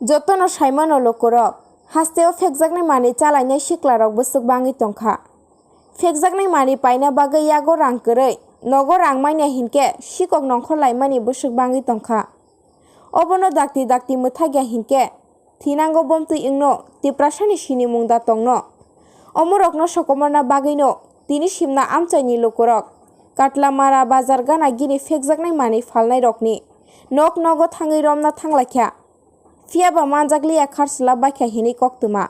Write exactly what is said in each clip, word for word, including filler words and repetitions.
Jotono saimano lukurok, hasteo phekjaknai manwi chalainai siklarok bwswk bangwi tongkha. Phekjaknai manwi paina bagwi yago rang kwrwi, nogo rang manya hinkhe sikok nongkhor laimani bwswk bangwi tongkha. Obono dakti dakti mwthakya hinkhe, thinango bomtwi wngno Tiprasani sinimung da tongno. Omorokno sokomorna bagwino tini simna amchaini lukurok Katlamara bazar gana gini phekjaknai manwi phalnairokni nok nogo thangwi romna thanglaikha. Phiya ba manjak liya kharsla baikha hinwi koktwma.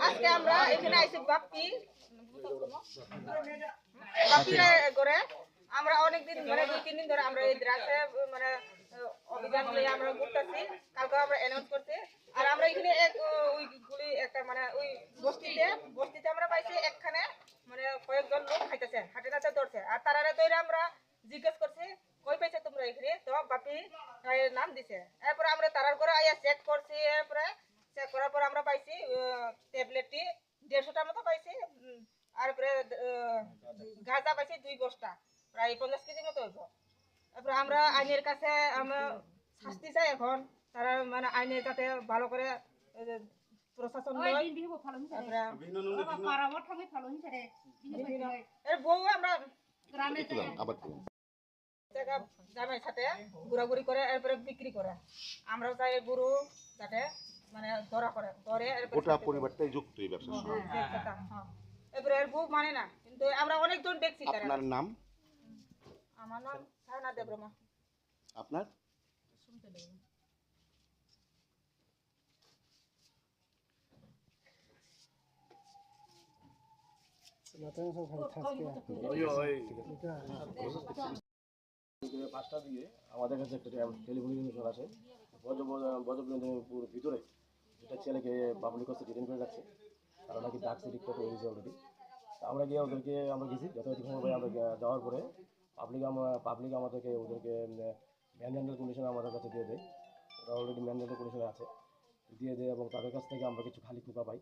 আজকে আমরা এখানে আইছি বাপ্পি, বাপ্পি রায় ঘরে। আমরা অনেকদিন, মানে, দুই তিন দিন ধরে আমরা এই ড্রাগসে, মানে, অভিযান নিয়ে আমরা ঘুরতেছি। কালকে আমরা অ্যানাউন্স করছি। আর আমরা এখানে এক, ওই গুলি একটা, মানে, ওই বস্তিতে, বস্তিতে আমরা পাইছি একখানে, মানে, কয়েকজন লোক খাইতেছে, হাতে নাতে ধরছে। আর তারারে ধরে আমরা জিজ্ঞেস করছি, "কই পাইছো তোমরা এখানে?" তো বাপি রায়ের নাম দিছে। এরপরে আমরা তারার ঘরে আইয়া চেক করছি, এরপরে চেক করার পর আমরা পাইছি, আহ, ট্যাবলেটটি দেড়শোটার মতো পাইছি, উম, আর উপরে, আহ, গাঁজা পাইছি দুই বস্তা, প্রায় পঞ্চাশ কেজির মতো হইব। তারপরে আমরা আইনের কাছে আমরা শাস্তি চাই এখন, তারা মানে আইনে যাতে ভালো করে, আহ, প্রশাসন ওই লয়। দিন বিহু ভালো হইছে রে। তারপরে বাবা, পাড়া মঠা আমি ভালো হইছে রে। বিহু বিভিন্ন, হইছে রে। এর বউ আমরা গ্রামে একটু যাই। দাঁড়ান, আবার বলুন। জায়গা জামাইর সাথে ঘোরাঘুরি করে, এরপরে বিক্রি করে। আমরাও চাই গরু যাতে মানে ধরা করে, ধরে এরপরে গোটা বিক্রি করে। পরিবারটাই যুক্ত এই ব্যবসার সঙ্গে। হ্যাঁ, ব্যবসাটা, হ্যাঁ। এরপরে এর বউ মানে না, কিন্তু আমরা অনেকজন দেখছি তারা। আপনার নাম? আমার নাম শাহানা দেববর্মা। আপনার? সুমিতা দেববর্মা। পাঁচটা দিয়ে আমাদের কাছে একটা টেল-, টেলিফোন ইনফরমেশন আছে। বজ্র-, বজ্র-, বজ্রবিন্দুর ভিতরে দুটা ছেলেকে পাবলিক কাছে ডিটেইন করে রাখছে। তারা নাকি ড্রাগস এডিক্ট হয়ে গেছে অলরেডি। তা আমরা গিয়ে ওদেরকে, আমরা গেছি, যথাযথ সময় আমরা গিয়ে, যাওয়ার পরে পাবলিক আমা-, পাবলিক আমাদেরকে, ওদেরকে, উম, ম্যানহ্যান্ডেল কন্ডিশনে আমাদের কাছে দিয়ে দেয়। ওরা অলরেডি ম্যানহ্যান্ডেল কন্ডিশনে আছে, দিয়ে দেয় এবং তাদের কাছ থেকে আমরা কিছু খালি কুকা পাই।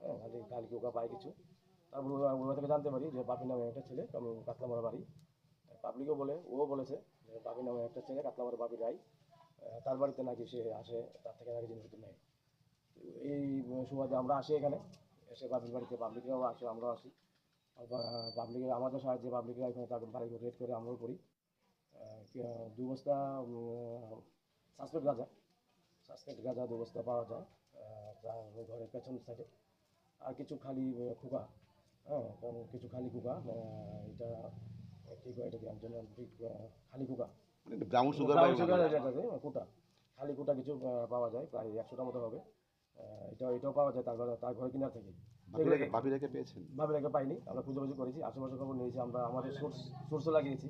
হ্যাঁ, খালি, খালি কুকা পাই কিছু। তারপর ওরা, ওরা থেকে জানতে পারি যে বাপি নামে একটা ছেলে, কাম-, কাতলামারা বাড়ি। পাবলিকও বলে, ও বলেছে যে বাপি নামে একটা ছেলে, কাতলামারা বাপি রায়। আহ, তার বাড়িতে নাকি সে আসে, তার থেকে নাকি জিনিসপত্র নেয়। তো এই সুবাদে আমরা আসি এখানে, এসে বাপির বাড়িতে পাবলিকরাও আসে, আমরাও আসি। আবার, আহ, পাবলিকের, আমাদের সাহায্যে পাবলিকরা এখানে তাদের বাড়িঘর রেড করে, আমরাও করি। আহ, কি, আহ, দুই বস্তা, উম, সাসপেক্ট গাঁজা, সাসপেক্ট গাঁজা দুই বস্তা পাওয়া যায়, আহ, তার ঘরের পেছন সাইডে। আর কিছু খালি, আহ, কুকা, হ্যাঁ, কারণ কিছু খালি কুকা, আহ, এটা কি কয়, এটা কি আমি জানি না, ঠিক, আহ, খালি কুকা। মানে এটা ব্রাউন সুগার বা ব্রাউন এই সুগার ধরনের। যেটা আছে, কুটা, খালি কুটা কিছু, আহ, পাওয়া যায়, প্রায় একশোটার মতো হবে। আহ, এটা, এটাও পাওয়া যায় তার ঘরে, তার ঘরে কিনার থেকে। বাপিরাকে, এগুলো বাপিরাকে পেয়েছেন? বাপিরাকে পাইনি, আমরা খুঁজে খুঁজে করেছি, আশেপাশে খবর নিয়েছি, আমরা আমাদের সোর্স, সোর্সও লাগিয়েছি,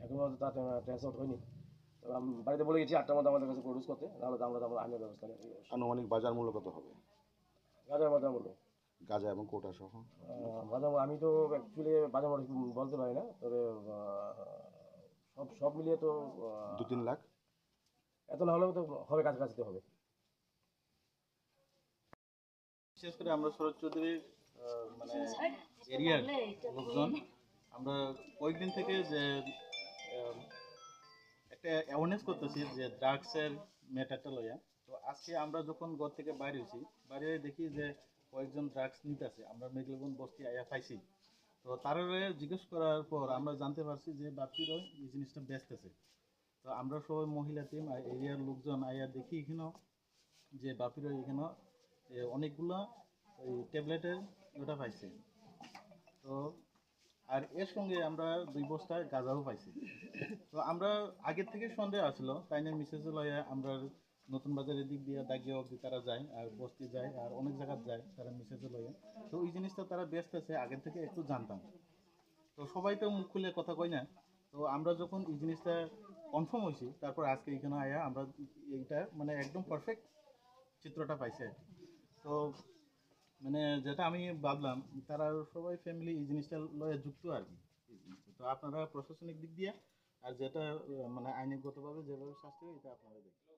এখনো হয়তো তার, আহ, ট্রেস আউট হয়নি। তো আম-, বাড়িতে বলে গেছি আটটার মধ্যে আমাদের কাছে প্রডিউস করতে, নাহলে তো আমরা তো আমরা আইনের ব্যবস্থা নেব। আনুমানিক বাজার মূল্য কত হবে? গাঁজার বাজার মূল্য। গাঁজা এবং কোটা সহ? আহ, বাজার মূল্য আমি তো অ্যাকচুয়ালি বাজার মূল্য বলতে পারি না, তবে, আহ, সব, সব মিলিয়ে তো, আহ, দু তিন লাখ? এত না হলেও তো হবে, কাছাকাছি তো হবে। বিশেষ করে আমরা শরৎ চৌধুরীর, আহ, মানে, এরিয়ার লোকজন আমরা কয়েকদিন থেকে যে, আহ, একটা অ্যাওয়ারনেস করতেছি যে ড্রাগসের ম্যাটারটা লইয়া। তো আজকে আমরা যখন ঘর থেকে বাইরে হয়েছি, বাইরে হয়ে দেখি যে কয়েকজন ড্রাগস নিতেছে, আমরা মেঘলাবন বস্তি আয়া পাইছি। তো তারারে জিজ্ঞেস করার পর আমরা জানতে পারছি যে বাপিরও এই জিনিসটা বেচতেছে। তো আমরা সবাই মহিলা টিম আর এরিয়ার লোকজন আয়া দেখি এখানে যে বাপিরা এখানে, এ, অনেকগুলা ওই ট্যাবলেটের ওটা পাইছে। তো আর এর সঙ্গে আমরা দুই বস্তা গাঁজাও পাইছি। তো আমরা আগের থেকে সন্দেহ আছিল, তাই না মিসেস লয়া আমরা নতুন বাজারের দিক দিয়ে দাগিয়া অবধি তারা যায়, আর বস্তি যায়, আর অনেক জায়গাত যায় তারা মিসেস লয়া। তো এই জিনিসটা তারা ব্যস্ত আছে, আগের থেকে একটু জানতাম। তো সবাই তো মুখ খুলে কথা কয় না। তো আমরা যখন এই জিনিসটা কনফার্ম হয়েছি, তারপর আজকে এখানে আয়া আমরা এইটা মানে একদম পারফেক্ট চিত্রটা পাইছে আর কি। তো মানে যেটা আমি ভাবলাম, তারা সবাই ফ্যামিলি এই জিনিসটা লয়ে যুক্ত আর কি। এই জিনিসটা। তো আপনারা প্রশাসনিক দিক দিয়ে আর যেটা, আহ, মানে আইনগতভাবে যেভাবে শাস্তি হয়, এটা আপনারা দেখবেন।